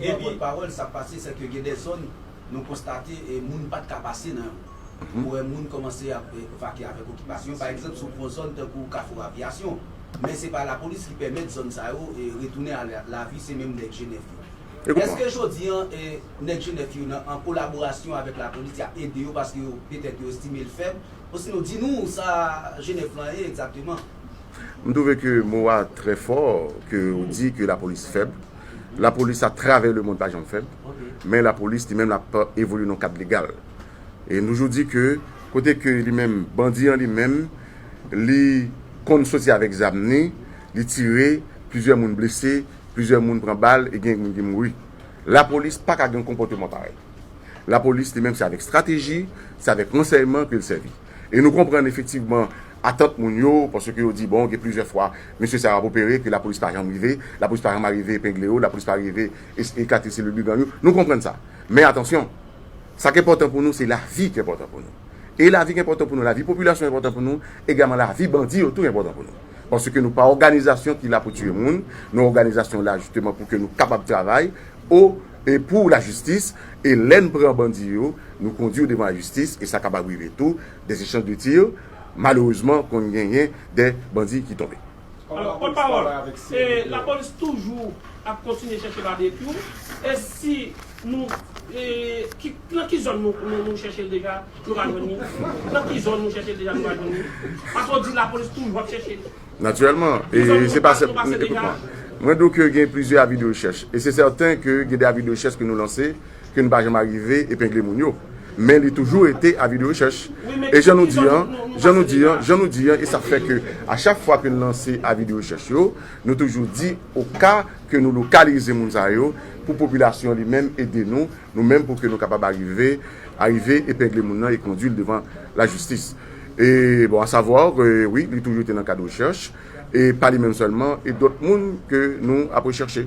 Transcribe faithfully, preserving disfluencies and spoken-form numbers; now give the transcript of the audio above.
Epi pòtpawòl, sa k pase, se ke gen de zòn nou konstate e moun pa t ka pase nan yo. Ou wè moun kòmanse ap e, vake avèk okipasyon. Pa egzanp, si w pran zòn tankou Kafou Avyasyon, men se pa lapolis ki pèmèt zòn sa yo e retounen a la- lavi, se menm nèg G nèf yo. Èske jodi an e, nèg G nèf yo nan, an kolaborasyon avèk lapolis, y ap ede yo paske yo petèt yo estime l fèb? Osinon, di nou sa G nèf lan ye egzakteman. M twouve ke mo a trè fò, ke ou di ke lapolis fèb. Lapolis atravè lemonn pa janm fèb, men lapolis li menm l ap evolye nan kad legal. E nou toujou di ke kote ke li menm, bandi an li menm, li konn soti avèk zam ni, li tire, plizyè moun blese, plizyè moun pran bal e gen moun ki mouri. Lapolis pa ka gen yon konpòteman parèy. Lapolis li menm se avèk estrateji, se avèk ransèyman ke l sèvi. E nou konprann efektivman atant moun yo, paske yo di, bon, gen plizyè fwa, mesye sa yo ap opere, ke lapolis pa janm rive, lapolis pa janm arive epengle yo, lapolis pa rive es- eklate selil de gang yo. Nou konprann sa. Men atansyon, sa k enpòtan pou nou, se lavi k enpòtan pou nou. E lavi k enpòtan pou nou, lavi popilasyon enpòtan pou nou, egalman lavi bandi yo tou enpòtan pou nou. Paske nou pa òganizasyon ki la pou tiye moun, nou òganizasyon la jisteman pou ke nou kapab travay o e pou lajistis, e lè n pran bandi yo, nou kondui yo devan lajistis, e sa kapab rive tou, de echanj de tir, malerezman, konn genyen de bandi ki tonbe. Alò, pòtpawòl, e, lapolis toujou ap kontinye chèche Babekyou, e si nou, e, ki, nan ki zòn nou, nou, nou chèche l deja, nou pa jwenn li? Nan ki zòn nou chèche l deja, nou pa jwenn li? Paske w di lapolis toujou ap chèche l. Natirèlman, e se pa sèl, ekout mwen. Mwen di w ke gen plizyè avi de rechèch. E se sèten ke gen de avi de rechèch ke nou lanse, ke nou pa janm arive epengle moun yo. Men li toujou rete avi de rechèch. E jan nou di an, jan nou di an, jan nou di an, e sa fè ke a chak fwa ke nou lanse avi de rechèch yo, nou toujou di oka ke nou lokalize moun sa yo, pou popilasyon li menm ede nou, nou menm pou ke nou kapab arive, arive epengle moun nan e kondui l devan lajistis. E bon, asavwa ke wi, li toujou te nan kad rechèch, e pa li menm sèlman, e dòt moun ke nou ap rechèche.